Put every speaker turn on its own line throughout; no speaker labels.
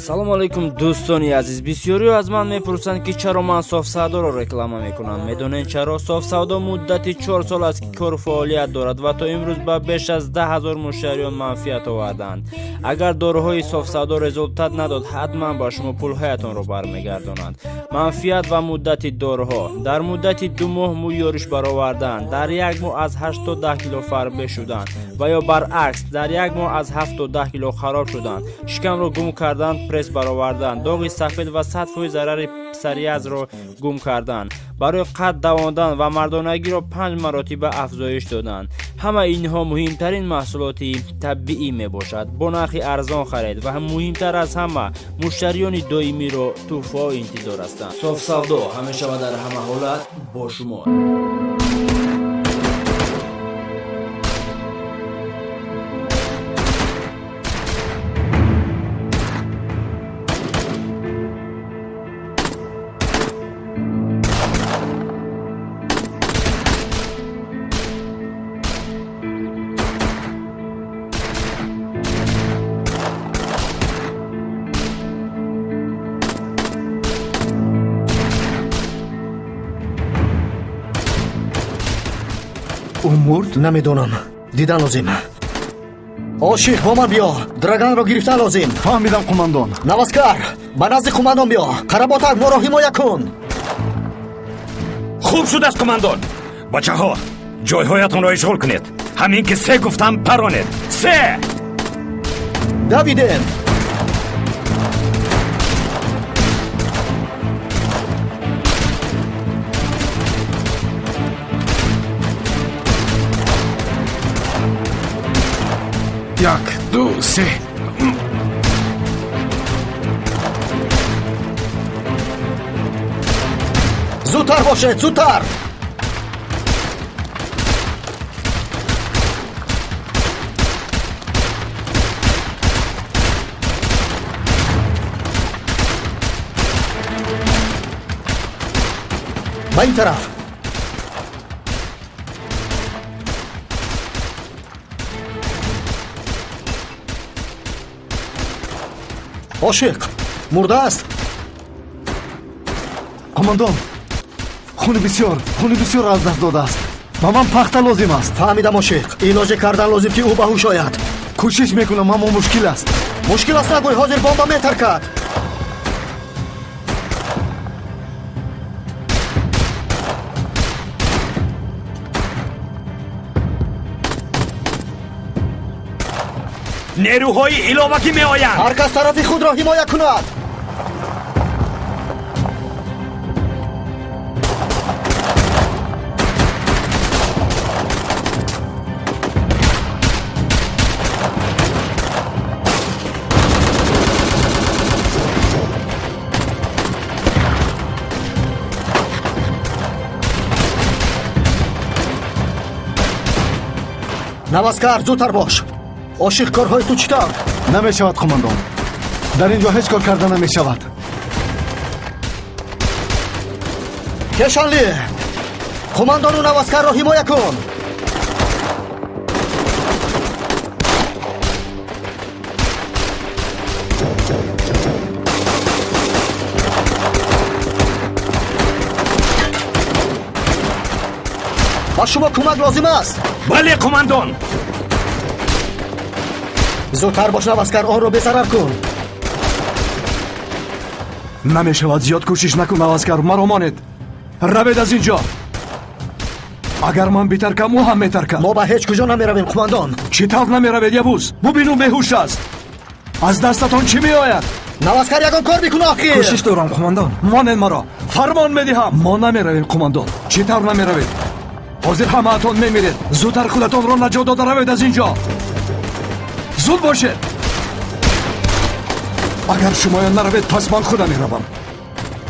Салому алайкум, дӯстони азиз. Бисёриҳо аз ман мепурсанд, ки чаро ман Софсавдоро реклама мекунам. Медонед чаро? Софсавдо муддати 4 сол аст, ки кору фаъолият дорад ва то имрӯз ба беш аз 10 000 муштариён манфиат оварданд. Агар доруҳои Софсавдо результат надод, ҳатман ба шумо пулҳоятонро бармегардонанд. Манфиат ва муддати доруҳо: дар муддати 2 моҳ мӯй ёриш баровардан, дар як моҳ аз 8 то 10 кило фарбе шудан ва ё баръакс, дар як моҳ аз 7 то 10 кило хароб шудан, шикамро гум кардан, пресс баровардан, доғи сафед ва 100% зарари псориазро гум кардан, барои қад давондан ва мардонагиро панҷ маротиба афзоиш додан. Ҳама инҳо муҳимтарин маҳсулоти табиӣ мебошад. Бо нархи арзон харед ва муҳимтар аз ҳама, муштариёни доимиро тӯҳфаҳо интизор ҳастанд. Софсавдо ҳамеша ва дар ҳама ҳолат бо шумо.
Ӯ мурд?
Намедонам, дидан лозим. Ошиқ, бо ман биё, Драганро гирифтан лозим.
Фаҳмидам, қумандон.
Наваскар, ба назди қумандон биё. Қаработак, моро ҳимоя кун.
Хуб шудааст, қумандон. Бачаҳо, ҷойҳоятонро ишғол кунед. Ҳамин ки се гуфтам, паронед. Се!
Давидем!
Як, ду, се!
Зудтар бошед, зудтар! Ба ин тараф! Ошиқ мурдааст?
Қумандон, хуни бисёр, хуни бисёр аз даст додааст. Ба ман пахта лозим аст.
Фаҳмидам, ошиқ. Илоҷе кардан лозим, ки ӯ ба ҳуш ояд.
Кӯшиш мекунам, аммо мушкил аст.
Мушкил аст нагӯй, ҳозир бомба метаркад.
Нерӯҳои иловагӣ меоянд.
Ҳар кас тарафи худро ҳимоя кунад. Наваскар, зудтар бош. Ошиқ, корҳои ту чӣ тавр?
Намешавад, қумандон, дар ин ҷо ҳеҷ кор карда намешавад.
Кешанли, қумандону наваскарро ҳимоя кун. Ба шумо кӯмак лозим аст?
Бале, қумандон.
Зудтар бош, наваскар, онро безарар кун.
Намешавад, зиёд кӯшиш накун, наваскар. Маро монед, равед аз ин ҷо. Агар ман битаркам, ӯ ҳам метаркад.
Мо ба ҳеҷ куҷо намеравем, қумандон.
Чӣ тавр намеравед, Явуз? Бубину, беҳуш аст. Аз дастатон чӣ меояд?
Наваскар, ягон кор бикун охир.
Кӯшиш дорам, қумандон.
Монед маро, фармон медиҳам. Мо намеравем, қумандон. Чӣ тавр намеравед? Ҳозир ҳамаатон мемиред. Зудтар худатонро наҷот дода равед аз ин ҷо. Зуд бошед. Агар шумоён наравед, пас ман худам меравам.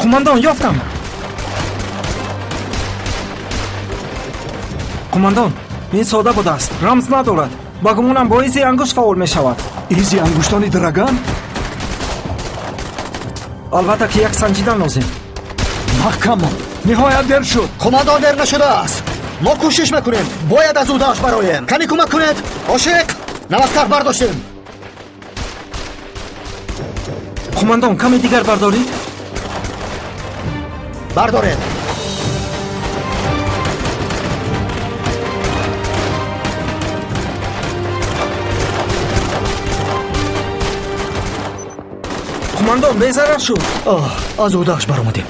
Қумандон, ёфтам. Қумандон, ин сода будааст, рамз надорад. Ба гумонам, бо изи ангушт фаъол мешавад.
Изи ангуштони Драган?
Албатта ки як санҷидан лозим.
Вақт кам монд, ниҳоят дер шуд.
Қумандон, дер нашудааст. Мо кӯшиш мекунем, бояд аз уҳдааш бароем. Каме кӯмак кунед. Ошиқ, наваскар, бардоштем.
Қумандон, каме дигар бардоред.
Бардоред.
Қумандон, безарар шуд.
Оҳ, аз ӯҳдааш баромадем.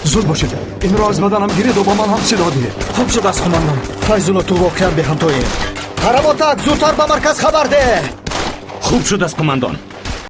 Зуд бошед, инро аз баданам гиред ва ба ман ҳам силоҳ диҳед.
Хуб шудааст, қумандон.
Файзулло, ту воқеан беҳамтоӣ. Қаработак, зудтар ба марказ хабар деҳ.
Хуб шудааст, қумандон.